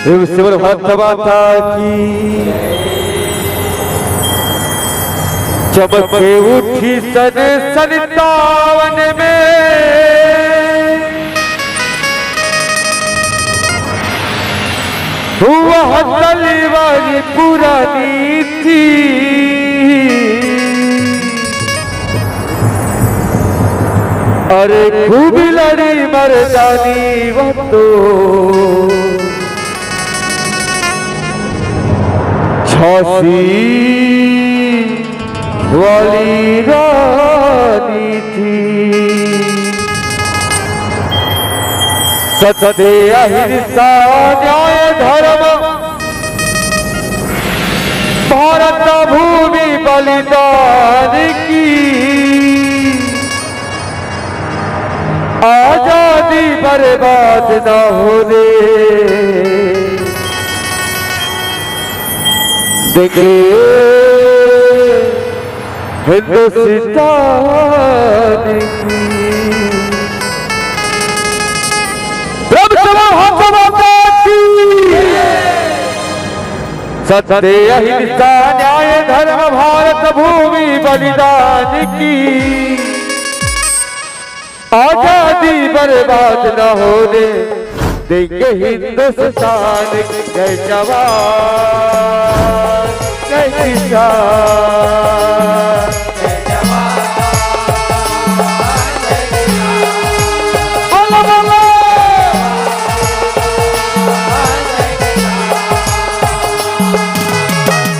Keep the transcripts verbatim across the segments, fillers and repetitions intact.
शिव शिव भक्त माता की। चमके उठी सन संतावन में, वह तलवार पुरानी थी। अरे खूब लड़ी मर्दानी वह तो, झांसी वाली रानी थी। सत्य अहिंसा न्याय धर्म भारत भूमि बलिदान की, आजादी बर्बाद न होने देंगे हिंदुस्तान की। प्रेम से बोल, हाथ माता की। सत्य अहिंसा न्याय धर्म भारत भूमि बलिदान की, आजादी बर्बाद न होने देंगे हिंदुस्तान की। जय जवान, जय किसान। बोलो, बोलो।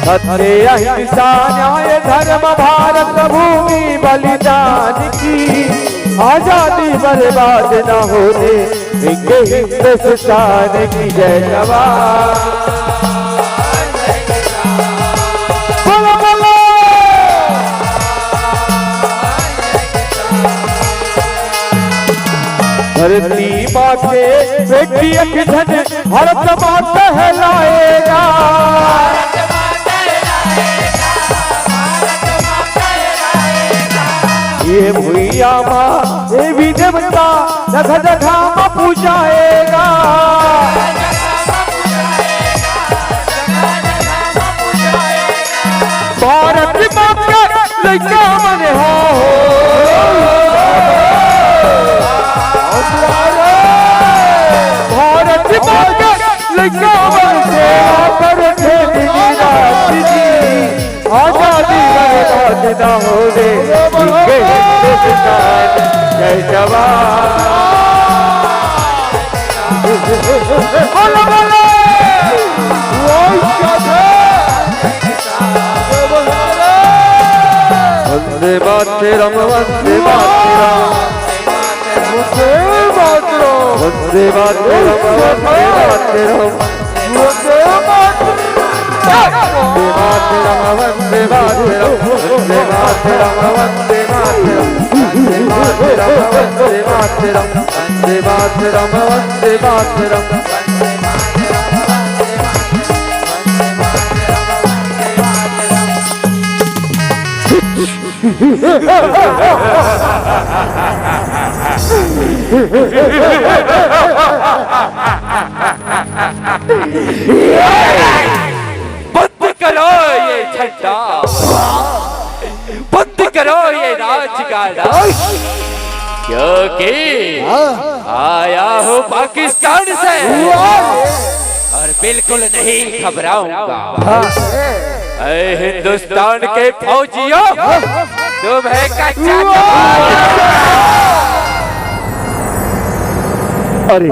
सत्य अहिंसा न्याय धर्म भारत भूमि बलिदान की, आजादी बर्बाद न होने देंगे हिंदुस्तान की। जय जवान। बोलो, बोलो। धरती माँ के बेटी एक झन भारत माँ कहलाएगा। ये भुइया माँ देवी देवता जगह जगह माँ पूजाएगा। भारत माँ के लइका मन हो, भारत माँ के लइका मन सेवा करथे दिन रात जी। आजादी बर्बाद ना होने देंगे हिंदुस्तान। जय जवान। बोलो, बोलो। वंदे मातरम, वंदे मातरम। वंदे मातरम, वंदे मातरम। वंदे मातरम, वंदे मातरम। वंदे मातरम, वंदे मातरम। वंदे मातरम, वंदे मातरम। वंदे मातरम, वंदे मातरम। बंद करो ये झंडा, बंद करो ये राजगाड़ा, क्योंकि आया हूँ पाकिस्तान से और बिल्कुल नहीं घबराऊंगा। ऐ हिंदुस्तान के फौजियों, तुम्हें कच्चा अरे,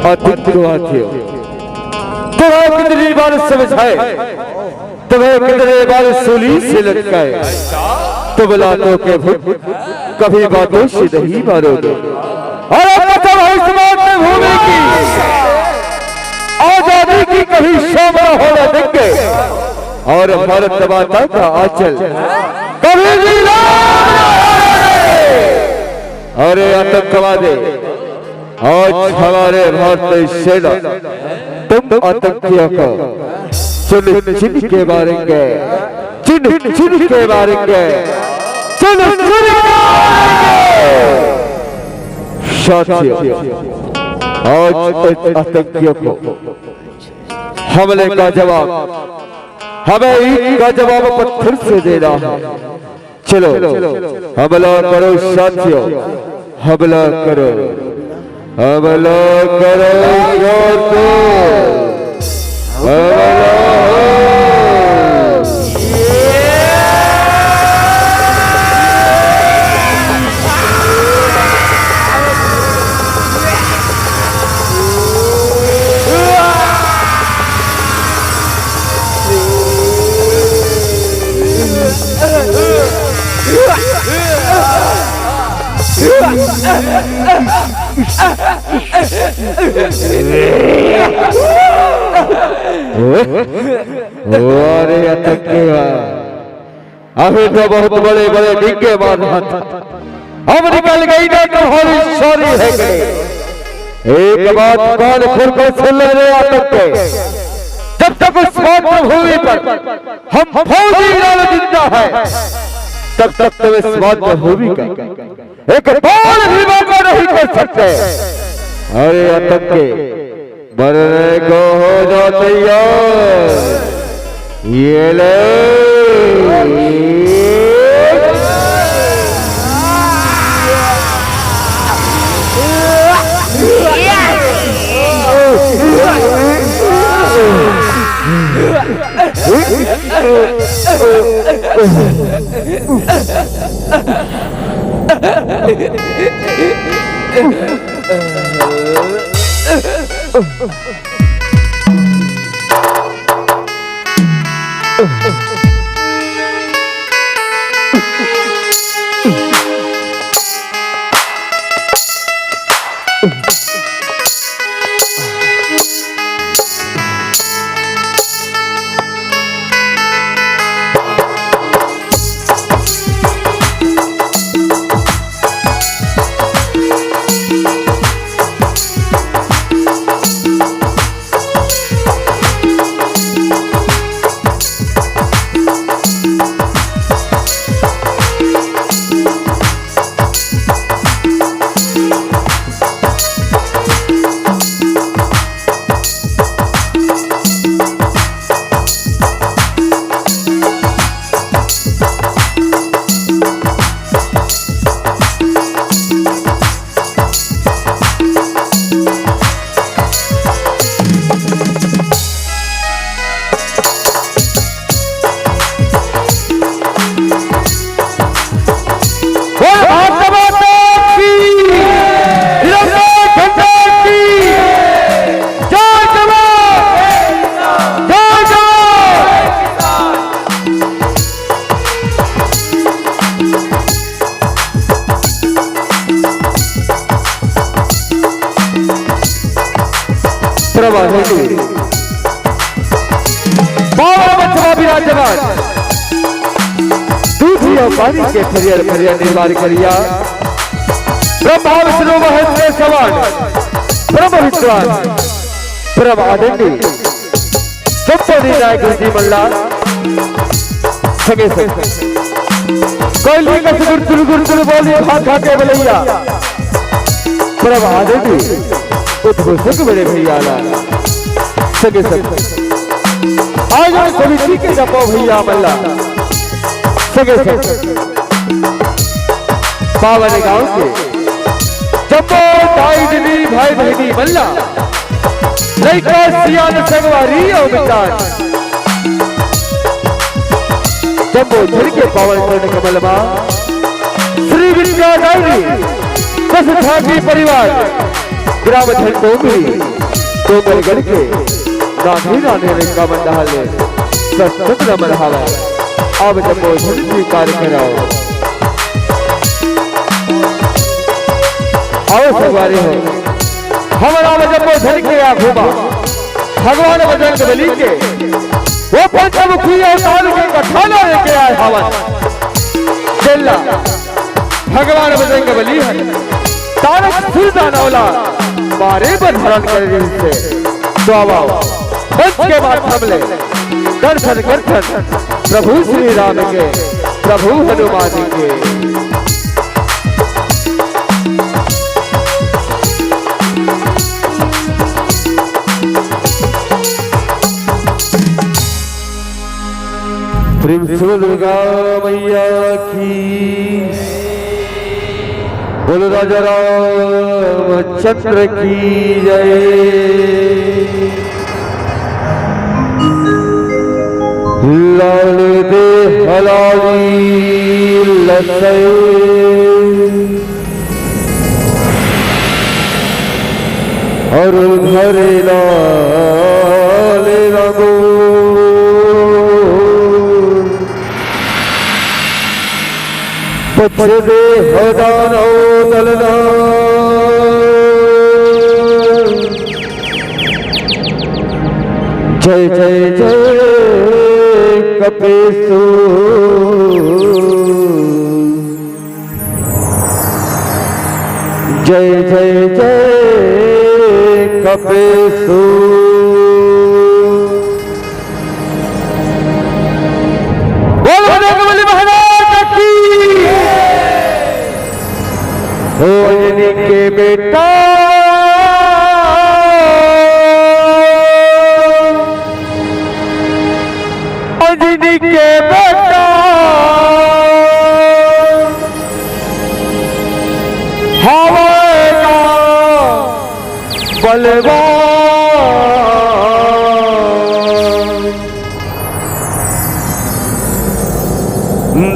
आदित्य को हाथियों, तुम्हें कितनी बार समझाए, तुम्हें कितने बार सूली से लटकाए, तुम लातों के भूत कभी बातों से नहीं मारोगे। अरे बचाओ इस मातृभूमि की, आजादी की कभी शाम न होने देंगे, और भारत माता का आंचल कभी भी लाल न होने देंगे। अरे आतंकवादी, आज हमारे भारतीय सेना तुम आतंकियों को चुन चुन के मारेंगे, चुन चुन के मारेंगे, चुन चुन के मारेंगे। साथियों, आज इन आतंकियों को हमले का जवाब, हमें ईंट का जवाब पत्थर से देना है। चलो, हमला करो साथियों, हमला करो, हमला करो साथियों, हमला हो। अरे आतंकी बा, अभी तो बहुत बड़े बड़े डिग्गे मार रहा था। अब निकल गई ना तुम्हारी सारी हेकड़ी। एक बात कान खोल कर सुन ले रे आतंकी, जब तक उस मातृभूमि पर हम फौजी लाल जिंदा है, तब तक तुम इस मातृभूमि का एक बाल भी मौका नहीं कर सकते। अरे आतंकी, मरने को हो जा तैयार। ये ले। बोल भारत माता की, तिरंगा झंडा की, जय जवान, जय जवान। प्रभा हेतु। बावन बछवा विराजमान। दूध या पानी के फरियर फरियर निर्माण करिया। ब्रह्मा विष्णु महेश के समान। परम विद्वान, परम आदरणीय। जब परी राय गुरुजी मल्ला। संगे संग। कोयली कस गुरतुल गुरतुल बोली भाखा के बलैया। परम आदरणीय उद्घोषक बड़े भैया ला। संगे संग। आयोजन समिति के जपो भैया मल्ला। संगे संग। पावन गांव के जम्मो दाई दीदी भाई बहिनी मल्ला, लइका सियान संगवारी अउ मितान, जम्मो झन के पावन चरण कमल मा श्री विद्यादायिनी दस ठाकी परिवार ग्राम झंडोंगरी डोंगरगढ़ के नान्हे नान्हे लइका मन डहार ले सत सत नमन हावय। अब जम्मो झन स्वीकार करव। आओ संगवारी हो, हमर अब जम्मो झन के आघू मा भगवान बजरंग बली के वो पंचमुखी अवतार के कथा ला लेके आए हवन। जेला भगवान बजरंग बली ह तारक सुर दानव ला मारे बर धारण करे रिहिस हे। तो आवव, मंच के माध्यम ले दर्शन करथन प्रभु श्री राम के, प्रभु हनुमान के। बोलो दुर्गा मैया की, बोलो राजा रामचंद्र की जय। लाल दे हलाली लसै। अरु धरे लाल रघु। पछदे हदानौ दलना। जय जय जय कपेसु। जय जय जय कपेसु। बोलो बजरंगबली महाराज की। हो अंजनी के बेटा, अंजनी के बेटा, हवय ना बलवान।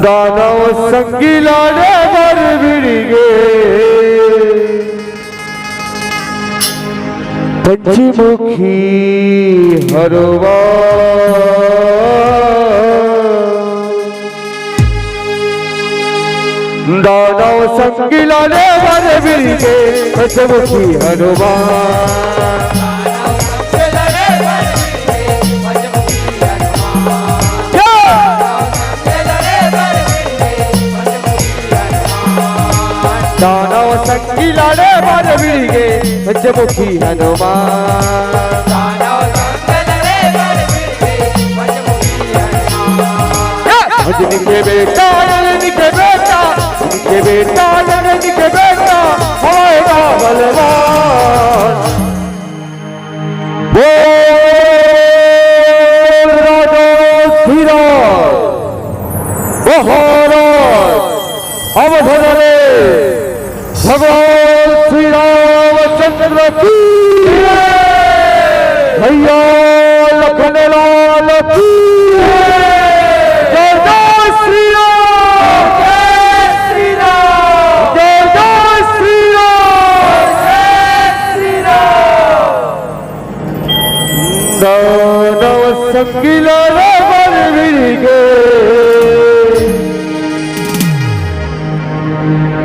दानव संगी लड़े बर भिड़ गे। पंचमुखी हनुमान। दानव संगी लड़े बर भिड़ गे पंचमुखी हनुमान। दानव संगी लड़े बर भिड़ गे पंचमुखी हनुमान। अंजनी के बेटा, अंजनी के बेटा, अंजनी के बेटा, अंजनी के बेटा, हवय ना बलवान। बोल राजा श्री राम महाराज अवध नरेश भगवान श्री रामचंद्र की, भैया लखन लाल की, जय जय श्री राम, जय श्री राम, जय जय श्री राम, जय श्री राम। दानव संगी लड़े बर भिड़ गे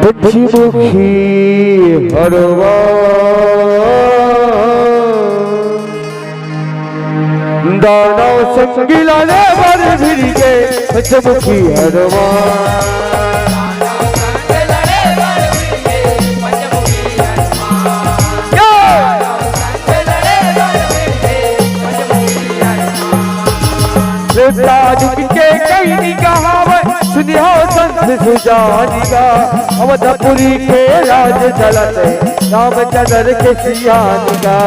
पंचमुखी हनुमान। दानव संगी लड़े बर भिड़ गे पंचमुखी हनुमान। त्रेता जुग के कहिनी कहावत, सुनिहो संत सुजान गा। अवधपुरी के राज चलत, रामचंद्र के सियान गा।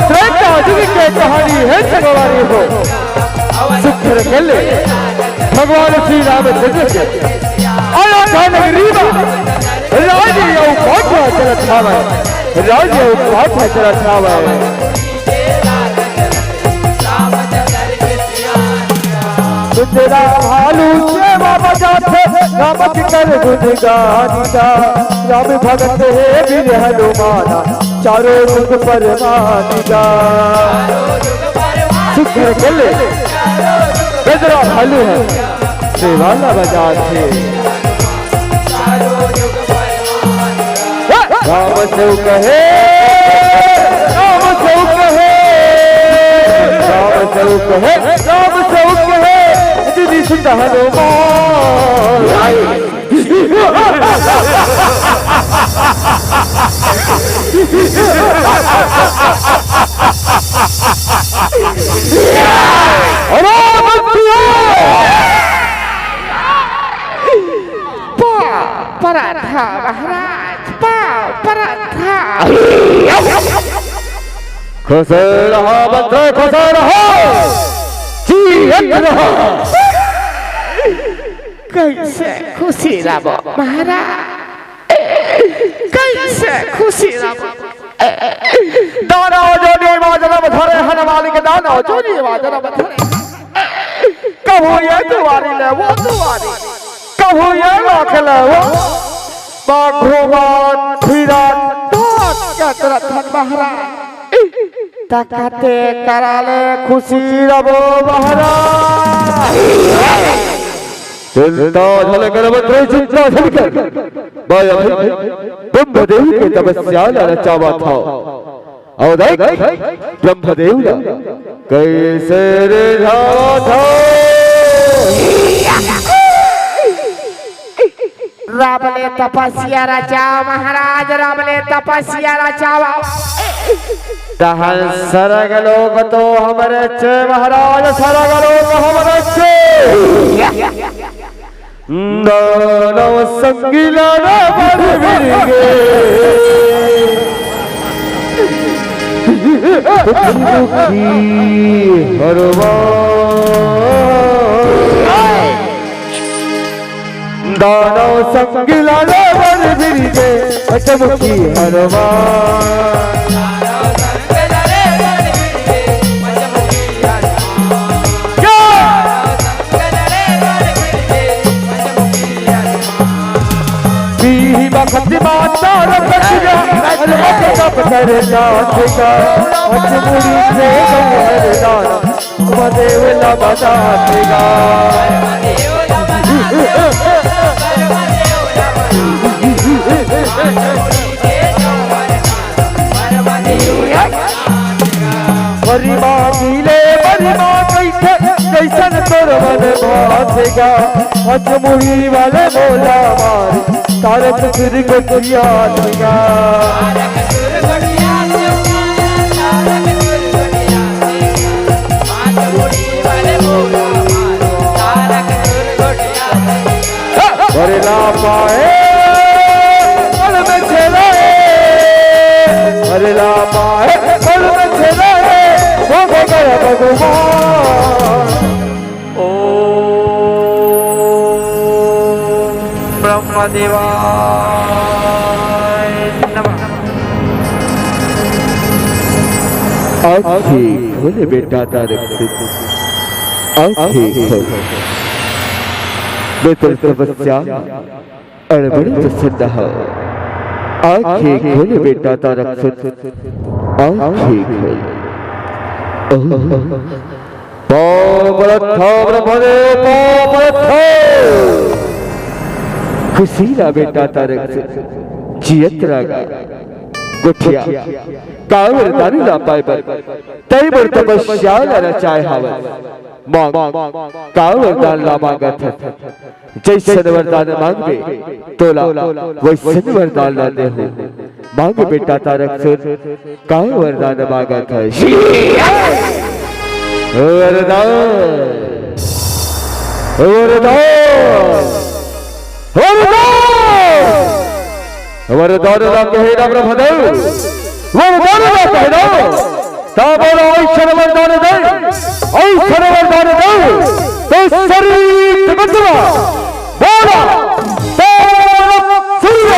त्रेता जुग के कहानी हे संगवारी हो, सुघर के ले भगवान श्री रामचंद्र के अयोध्या नगरी मा राज अउ पाठ चलत हावय, राज अउ पाठ चलत हावय। तेरा भालू सेवा बजाथे, राम के कर गुण गानिका। राम भगत हे वीर हनुमाना, चारों जुग परमानिका। सुघर के ले, गजरा भालू हे, सेवा ला बजाथे। राम सेवक हे, राम सेवक हे, राम सेवक हे, राम सेवक हे, दीदी सुत हनुमान। अरे बंटिया! पाँव परत हँव महाराज, पाँव परत हँव। खुश रहो बंधु, खुश रहो। जी यत्र। कैसे खुशी रहबो महाराज, कैसे खुशी रहबो। दानव जोनी मा जनम धरे हनुमान के, दानव जोनी मा जनम धरे। कभू ये दुआरी ले वो दुआरी, कभू ये लाख ले वो। बाघो बान फिरा, दान के तरफ महाराज। तकते करा ले खुशी रहबो महाराज। चिंता झन कर, मत चिंता झन कर। मैं अभी ब्रह्मदेव के तपस्या ला रचावत हौं। अउ देख, ब्रह्मदेव ला कैसे रिझात हौं। राम ले तपस्या रचाव महाराज, राम ले तपस्या रचाव। तहन सरग लोक तो हमरे चे महाराज, सरग लोक हमरे चे। दानव संगी ला बर बिरगे। पंचमुखी हनुमान। दानव संगी ला बर बिरगे, पंचमुखी हनुमान। भीम खति माता रख दिया, हनुमत तब कर जात का। अचमुड़ी से गए हरदान, महादेव ला बजात का। बरी माँ मिले, बरी माँ कैसे, जैसन तोर मन भाथेगा। अचमुड़ी वाले मोला मारी, तारक सुर गोठिया देगा। बरला पाए पल में छेड़े, बरला पाए पल में छेड़े, वो गगन भगवान। ओम ब्रह्मदेवाय नमः। आँखें खोल बेटा तारक सुत, आँखें खोल। मैं तो तपस्या अड़बड़ प्रसन्न हव। आँखें खोल बेटा तारक सुत, आँखें खोल। ओह। पाँव परत हव ब्रह्मदेव, पाँव परत हव। खुशी ला बेटा तारक सुत, जियत रह गा। गोठिया, का वरदान ला पाए बर तैं मोर तपस्या ला रचाए हवस। मांग, का वरदान ला मांगत हस? जैसन वरदान मांगबे, तोला वैसन वरदान ला देहूं। मांग बेटा तारक सुत, का वरदान मांगत हस? वरदान, वरदान, वरदान। वरदान ला कहे ना ब्रह्मदेव, वरदान ला कहे ना। ता बोला, ऐसन वरदान दे, ऐसन वरदान दे, तो सारी जगत ला बोला, तारक सूर्य।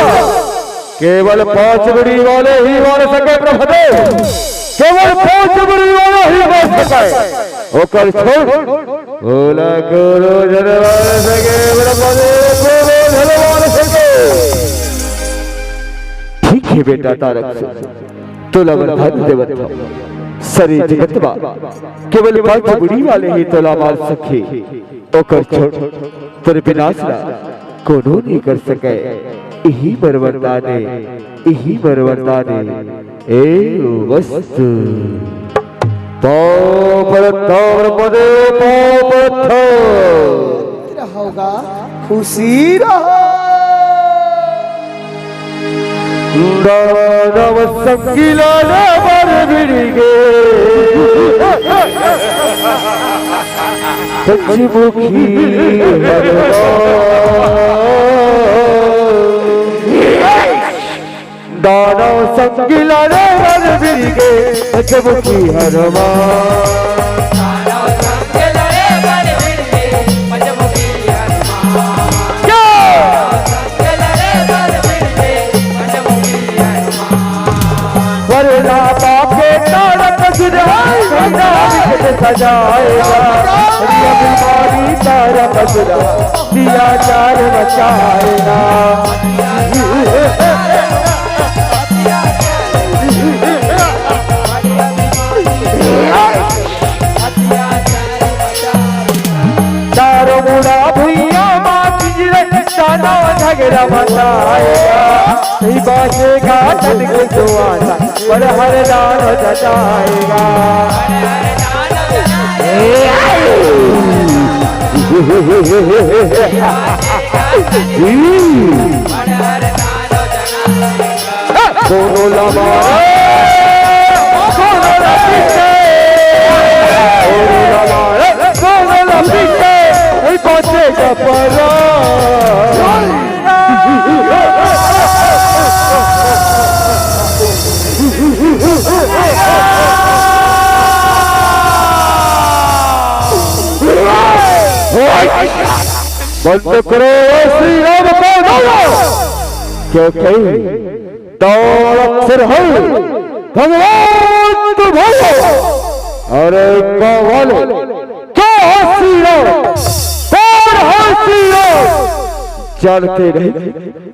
केवल पांच मुड़ी वाले ही मार सके ब्रह्मदेव, केवल पांच मुड़ी वाले ही मार सके। ओकर छोड़, ओला कोनो झन मार सके, ब्रह्मदेव कोनो झन मार सके। ठीक हे बेटा तारक सुत, तोला वरदान देवत हंव। सारी जगत मा केवल पांच मुड़ी वाले ही तोला मार सकही। ओकर छोड़, तोर विनाश ला कोनो नइ कर सकय। इही बर वरदान ए, इही बर वरदान ए। ए वस्तु। पांव परत हंव ब्रह्मदेव, पांव परत हंव। खुशी रहो। दानव संगी ला बर बिरगे। पंचमुखी हनुमान। दानव संगी ला बर बिरगे, पंचमुखी हनुमान। जाएगा। ये बीमारी तारा मचुरा दिया चार मचाएगा। चारों मुड़ा भुइया माँ बिजले साना झगड़ा मचाएगा। नहीं बाजेगा तन के दुआना पर हर दान जताएगा। दोनों लबारे, दोनों लबारे, दोनों लबारे, दोनों लबारे, नहीं पहुंचेगा परा। बंद करो श्री राम का नारा, क्योंकि तारक सिर है भगवान तुम्हारा। अरे कव्वाले, क्या है श्री राम? कौन है श्री राम? जानते नहीं,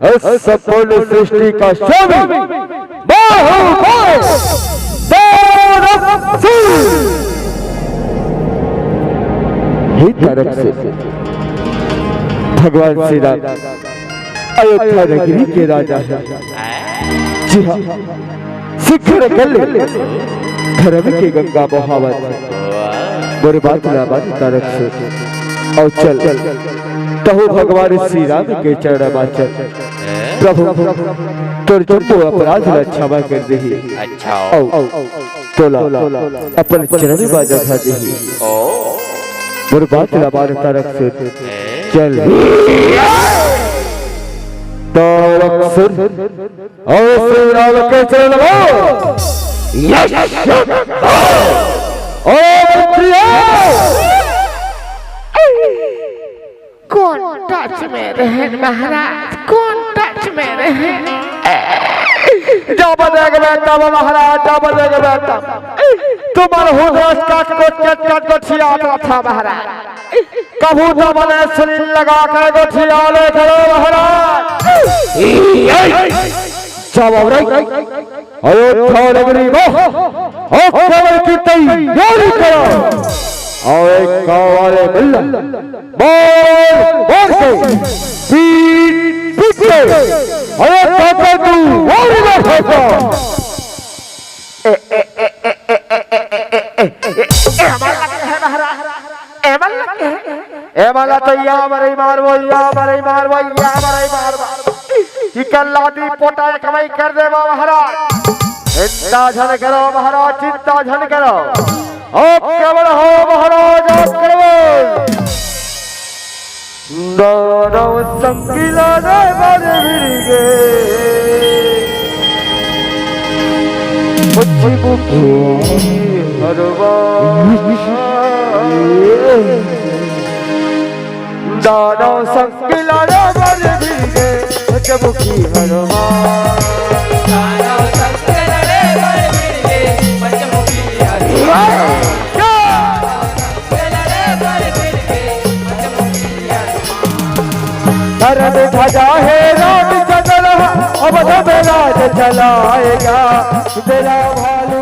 इस संपूर्ण सृष्टि का स्वामी बाहुबल तारक सिर। हे तारक सिर, भगवान श्री राम अयोध्या नगरी के राजा है। जी हाँ, शिखर गले धर्म के गंगा बहावत। मोर बात ला मान तारक सिर, अउ चल तहु भगवान श्री राम के चरण मा चल। प्रभु तोर जम्मो अपराध ला क्षमा कर देही। अच्छा। अउ तोला अपन चरण मा जगह देही। ओ। मोर बात ला मान तारक सिर। चल। तारक सिर। अउ श्री राम के चरण मा। यश। ओ प्रिया। कौन टच में रहे महाराज, कौन टच में रहे? जब देख बेटा महाराज, जब देख बेटा, तुम्हार हुदस काट कोट, काट कोट गोठिया था महाराज। कभू तो मने सुनील लगा कर गोठिया ले करो महाराज। जब अब रे अयोध्या नगरी मा आक्रमण की तैयारी करो। अउ एक कव्वाले बल्ला, मार, मार के, पीट, पीट के, अयोध्या का तू वारी ना फेंको। एमन लगे है महाराज, एमन लगे है। एमन ला तो या मरई मारबो, या मरई मारबो, या मरई मारबो। कि कल्लादी पोटा कमाई कर देबो महाराज। चिंता झन करो महाराज, चिंता झन करो। आक्रमण हो महाराज, आक्रमण। दानव संग ला रे बर भिड़गे, पश्चिम की हरवा। दानव संग ला रे बर भिड़गे, पश्चिम की हरवा। दानव संग ला रे बर भिड़गे, पश्चिम की हरवा। धर्म ध्वजा है रामचंद्र, अवध में राज चलाएगा। बेला भालू